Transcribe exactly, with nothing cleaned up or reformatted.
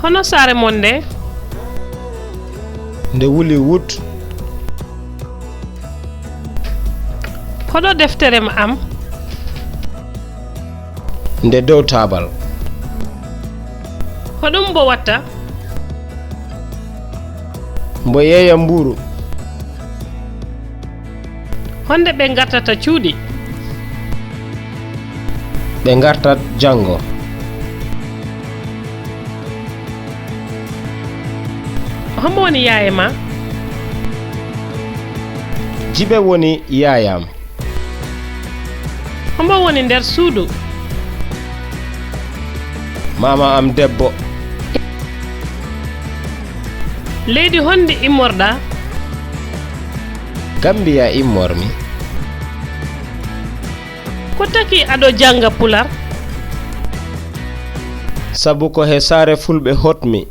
Hono saare mon nde? Nde wuli wut. Hoɗo deftere ma am? Nde dow taabal. Hoɗum mbo watta? Mbo yeeya mbuuru. Honde ɓe ngartata cuuɗi? Ɓe ngartat janngo. Hombo woni yaaye ma? Jibe woni yaayam. Hombo woni nder suudu? Maama am debbo. Leydi honndi immorɗa? Gambiya immormi. Ko taki aɗo jannga Pular? Sabu ko he saare Fulɓe hotmi.